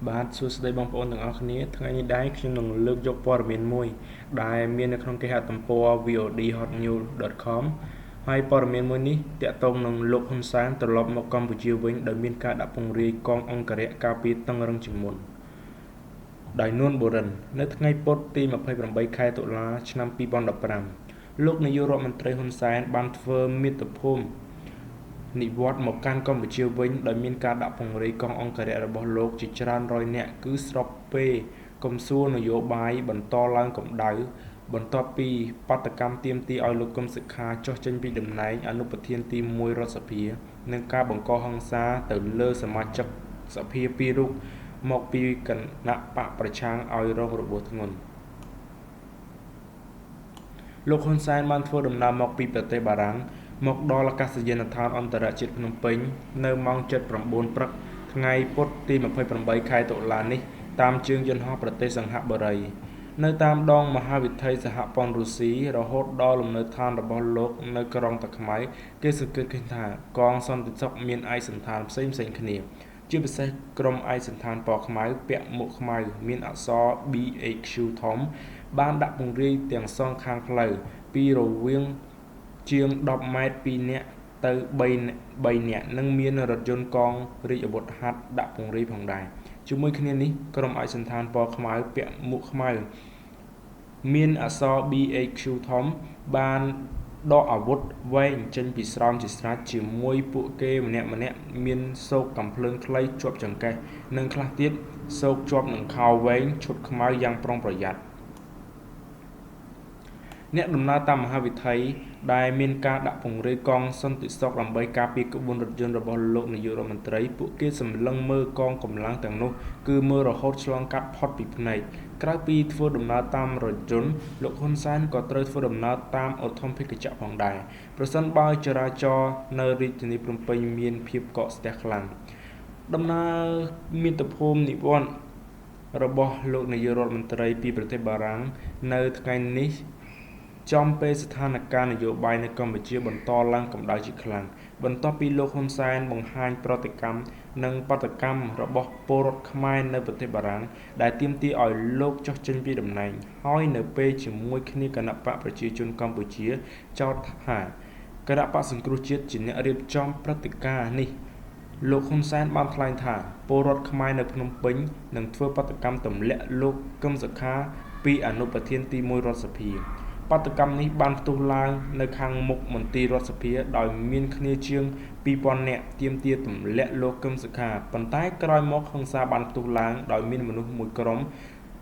បាទសួស្តីបងប្អូនទាំងអស់គ្នាថ្ងៃនេះដែរខ្ញុំនឹងលើកយកព័ត៌មានមួយដែលមាននៅក្នុងគេហទំព័រ vodhotnews.com ហើយព័ត៌មានមួយនេះទាក់ទងនឹងលោកហ៊ុនសែនត្រឡប់មកកម្ពុជាវិញដោយមានការដាក់ពង្រាយកងអង្គរក្សការពារតឹងរឹងជាងមុនដោយនួនបូរិននៅថ្ងៃពុធទី28ខែតុលាឆ្នាំ2015លោកនាយករដ្ឋមន្ត្រីហ៊ុនសែនបានធ្វើមាតុភូមិនិវត្តន៍មកកាន់កម្ពុជាវិញដោយមានការដាក់ពង្រាយកងអង្គរក្សរបស់លោកជាច្រើនរយនាក់គឺស្របពេលកំសួរនយោបាយបន្តឡើងកម្ដៅបន្ទាប់ពីបាតុកម្មទាមទារឲ្យលោកកឹមសុខាចុះចេញពីតំណែងអនុប្រធានទី1រដ្ឋសភានិងការបង្កហិង្សាទៅលើសមាជិកសភាពីររូបមកពីគណបក្សប្រឆាំងឲ្យរងរបួសធ្ងន់លោកហ៊ុនសែនបានធ្វើដំណើរមកពីប្រទេសបារាំងមកដល់អាកាសយានដ្ឋានអន្តរជាតិភ្នំពេញនៅម៉ោង7:09ព្រឹកថ្ងៃពុធទី28ខែតុលានេះតាមជើងយន្តហោះប្រទេសសិង្ហបុរីនៅតាមដងមហាវិថីសហព័ន្ធរុស្ស៊ីរហូតដល់លំនៅឋានរបស់លោកនៅក្រុងតាខ្មៅគេសង្កេតឃើញថាកងសន្តិសុខមានឯកសណ្ឋានផ្សេងៗគ្នាជាពិសេសក្រុមឯកសណ្ឋានពណ៌ខ្មៅពាក់មួកខ្មៅមានអក្សរ BHQ ធំបានដាក់ពង្រាយទាំងសងខាងផ្លូវពីរវាងជាង10ម៉ែត្រ2នាក់ទៅ3នាក់និងមានរថយន្តកងរាជអាវុធហត្ថដាក់ពង្រាយផងដែរជាមួយគ្នានេះក្រុមឯកសណ្ឋានពណ៌ខ្មៅពាក់មួកខ្មៅមានអក្សរ BHQ ធំបានដកអាវុធវែងចេញពីស្រោមជាស្រេចជាមួយពួកគេម្នាក់ៗមានសូកកាំភ្លើងខ្លីជាប់ចង្កេះនិងខ្លះទៀតសូកជាប់នឹងខោវែងឈុតខ្មៅយ៉ាងប្រុងប្រយ័ត្នអ្នកដំណើរតាមមហាវិថីដែលមានការដាក់ពង្រាយកងសន្តិសុខដើម្បីការពារក្បួនរថយន្តរបស់លោកនាយករដ្ឋមន្ត្រីពួកគេសម្លឹងមើលកងកម្លាំងទាំងនោះគឺមើលរហូតឆ្លងកាត់ផុតពីភ្នែកក្រៅពីធ្វើដំណើរតាមរថយន្តលោកហ៊ុនសែនក៏ត្រូវធ្វើដំណើរតាមឧទ្ធម្ភាគចក្រផងដែរប្រសិនបើចរាចរណ៍នៅរាជធានីភ្នំពេញមានភាពកកស្ទះខ្លាំងដំណើរមាតុភូមិនិវត្តន៍របស់លោកនាយករដ្ឋមន្ត្រីពីប្រទេសបារាំងនៅថ្ងៃនេះចំពេលស្ថានភាពនយោបាយនៅកម្ពុជាបន្តឡើងកម្ដៅជាខ្លាំងបន្ទាប់ពីលោកហ៊ុនសែនបង្ហាញប្រតិកម្មនិងបាតុកម្មរបស់ពលរដ្ឋខ្មែរនៅប្រទេសបារាំងដែលទាមទារឲ្យលោកចុះចេញពីតំណែងហើយនៅពេលជាមួយគ្នាគណបក្សប្រជាជនកម្ពុជាចោទថាគណបក្សសង្គ្រោះជាតិជាអ្នករៀបចំព្រឹត្តិការណ៍នេះលោកហ៊ុនសែនបានថ្លែងថាពលរដ្ឋខ្មែរនៅភ្នំពេញនឹងធ្វើបាតុកម្មទម្លាក់លោកកឹមសុខាពីអនុប្រធានទី1រដ្ឋសភាបាតុកម្មនេះបានផ្ទុះឡើងនៅខាងមុខមន្ទីររដ្ឋសភាដោយមានគ្នាជាង2000នាក់ទាមទារទម្លាក់លោកកឹមសុខាប៉ុន្តែក្រោយមកហិង្សាបានផ្ទុះឡើងដោយមានមនុស្សមួយក្រុម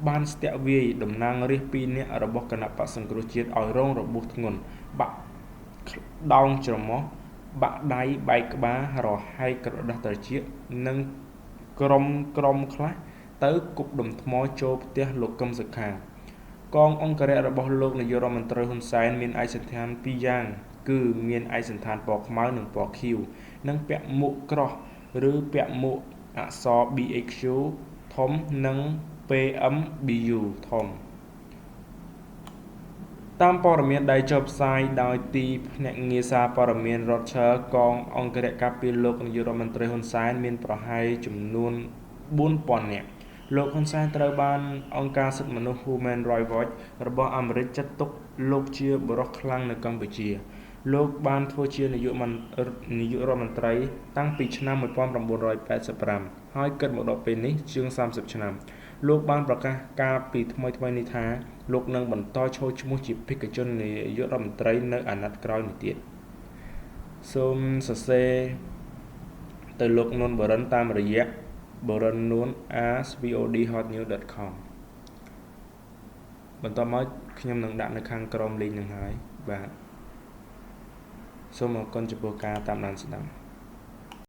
បានស្ទាក់វាយតំណាងរាស្ត្រ2នាក់របស់គណបក្សសង្គ្រោះជាតិឲ្យរងរបួសធ្ងន់បាក់ដោងច្រមុះបាក់ដៃបែកក្បាលរហែកក្រដាសត្រចៀកនិងក្រុមខ្លះទៅគប់ដុំថ្មចូលផ្ទះលោកកឹមសុខាកងអង្គរក្សរបស់លោកនាយករដ្ឋមន្ត្រីហ៊ុនសែនមានឯកសណ្ឋានពីរយ៉ាងគឺមានឯកសណ្ឋានពណ៌ខ្មៅនិងពណ៌ខៀវនិងពាក់មួកក្រោះឬពាក់មួកអក្សរ BHQ ធំនិង PMBU ធំតាមព័ត៌មានដែលចុះផ្សាយដោយទីភ្នាក់ងារសារព័ត៌មាន Reuters កងអង្គរក្សការពារលោកនាយករដ្ឋមន្ត្រីហ៊ុនសែនមានប្រហែលចំនួន4000នាក់លោកហ៊ុនសែនត្រូវបានអង្គការសិទ្ធិមនុស្ស Human Rights Watch របស់អាមេរិកចាត់ទុកលោកជាបុរសខ្លាំងនៅកម្ពុជាលោកបានធ្វើជានាយករដ្ឋមន្ត្រីតាំងពីឆ្នាំ1985ហើយគិតមកដល់ពេលនេះជាង30ឆ្នាំលោកបានប្រកាសកាលពីថ្មីៗនេះថាលោកនឹងបន្តឈរឈ្មោះជាបេក្ខជននាយករដ្ឋមន្ត្រីនៅអាណត្តិក្រោយនេះទៀតសូមសរសេរទៅលោកនួនបរិនតាមរយៈ borannuon@vodhotnews.com បន្ទាប់មកខ្ញុំនឹងដាក់នៅខាងក្រោមលីងនឹងហើយបាទសូមអរគុណចំពោះការតាមដានស្ដាប់